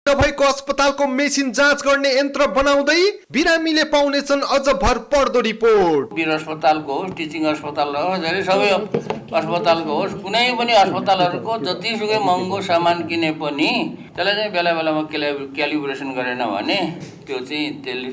भएको अस्पतालको मेसिन जाँच गर्ने यन्त्र बनाउँदै बिरामीले पाउनेछन् अझ भरपर्दो रिपोर्ट। वीर अस्पतालको होस्, टिचिङ अस्पताल होस्, धेरै सबै अस्पतालको होस्, कुनै पनि अस्पतालहरूको जतिसुकै महँगो सामान किने पनि त्यसलाई चाहिँ बेला बेलामा क्यालिब्रेसन गरेन भने त्यो चाहिँ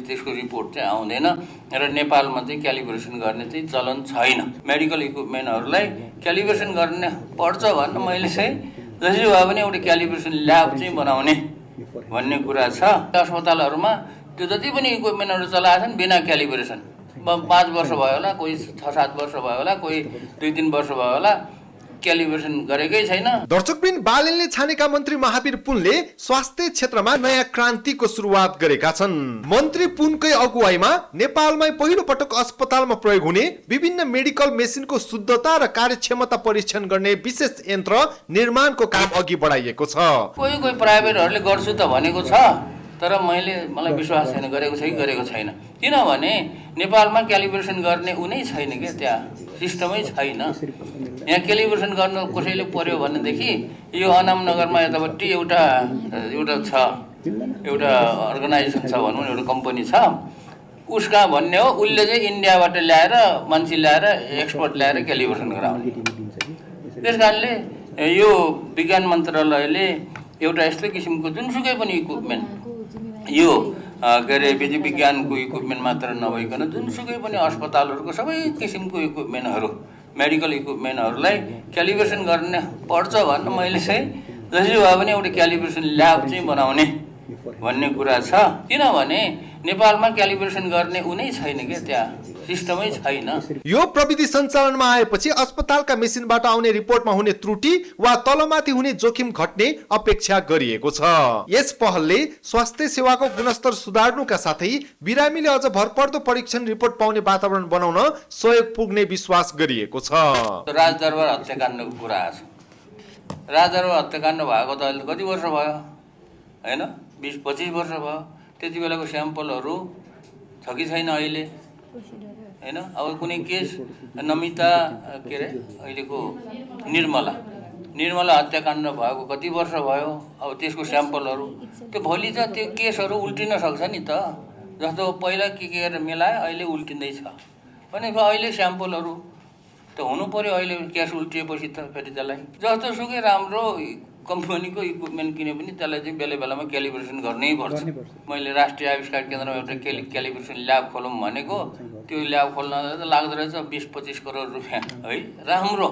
त्यसको रिपोर्ट चाहिँ आउँदैन र नेपालमा चाहिँ क्यालिब्रेसन गर्ने चाहिँ चलन छैन। मेडिकल इक्विपमेन्टहरूलाई क्यालिब्रेसन गर्ने पर्छ भन्न मैले चाहिँ जसरी भए पनि एउटा क्यालिब्रेसन ल्याब चाहिँ बनाउने भन्ने कुरा छ। अस्पतालहरूमा त्यो जति पनि इक्विपमेन्टहरू चलाएको छन् बिना क्यालिब्रेसन 5 वर्ष भयो होला, कोही 6-7 वर्ष भयो होला, कोही 2-3 वर्ष भयो होला, क्यालिब्रेसन गरेकै छैन। दर्शकबिन बालेनले छानेका मन्त्री महावीर पुनले स्वास्थ्य क्षेत्रमा नयाँ क्रान्तिको सुरुवात गरेका छन्। मन्त्री पुनकै अगुवाईमा नेपालमै पहिलो पटक अस्पतालमा प्रयोग हुने विभिन्न मेडिकल मेसिनको शुद्धता र कार्यक्षमता परीक्षण गर्ने विशेष यन्त्र निर्माणको काम अघि बढाइएको छ। कोही प्राइभेटहरूले गर्छु त भनेको छ, तर मलाई विश्वास छैन गरेको छैन। किनभने नेपालमा क्यालिब्रेसन गर्ने उनै छैन क्या, त्यहाँ सिस्टमै छैन। यहाँ क्यालिब्रेसन गर्न कसैले पर्यो भनेदेखि यो अनामनगरमा यतापट्टि एउटा अर्गनाइजेसन छ भनौँ, एउटा कम्पनी छ, उसका भन्ने हो, उसले चाहिँ इन्डियाबाट ल्याएर मान्छे ल्याएर एक्सपर्ट ल्याएर क्यालिब्रेसन गराउने। त्यस कारणले यो विज्ञान मन्त्रालयले एउटा यस्तो किसिमको जुनसुकै पनि इक्विपमेन्ट, यो के अरे विज्ञानको इक्विपमेन्ट मात्र नभइकन जुनसुकै पनि अस्पतालहरूको सबै किसिमको इक्विपमेन्टहरू, मेडिकल इक्विपमेन्टहरूलाई क्यालिब्रेसन गर्ने पर्छ भन्न मैले चाहिँ जसरी भए पनि एउटा क्यालिब्रेसन ल्याब चाहिँ बनाउने भन्ने कुरा छ। किनभने नेपालमा क्यालिब्रेसन गर्ने उनै छैन क्या, त्यहाँ सिस्टमै छैन। यो प्रविधि सञ्चालनमा आएपछि अस्पतालका मेसिनबाट आउने रिपोर्टमा हुने त्रुटि वा तलमाथि हुने जोखिम घट्ने अपेक्षा गरिएको छ। यस पहलले स्वास्थ्य सेवाको गुणस्तर सुधार्नुका साथै बिरामीले अझ भरपर्दो परीक्षण रिपोर्ट पाउने वातावरण बनाउन सहयोग पुग्ने विश्वास गरिएको छ। राजदरबार हत्याकाण्डको कुरा छ। राजदरबार हत्याकाण्ड भएको त अहिले कति वर्ष भयो होइन, 20-25 वर्ष भयो। त्यति बेलाको स्याम्पलहरू छ कि छैन अहिले होइन। अब कुनै केस नमिता के अरे अहिलेको निर्मला हत्याकाण्ड भएको कति वर्ष भयो, अब त्यसको स्याम्पलहरू त्यो भोलि त त्यो केसहरू उल्टिन सक्छ नि त। जस्तो पहिला के गरेर मिलायो अहिले उल्टिँदैछ भनेको अहिले स्याम्पलहरू त हुनु पर्यो। अहिले केस उल्टिएपछि त फेरि त्यसलाई जस्तो सुकै राम्रो कम्पनीको इक्विपमेन्ट किने पनि त्यसलाई चाहिँ बेला बेलामा क्यालिब्रेसन गर्नै पर्छ। मैले राष्ट्रिय आविष्कार केन्द्रमा एउटा क्यालिब्रेसन ल्याब खोलौँ भनेको, त्यो ल्याब खोल्न लाग्दो रहेछ 20-25 करोड रुपियाँ है। राम्रो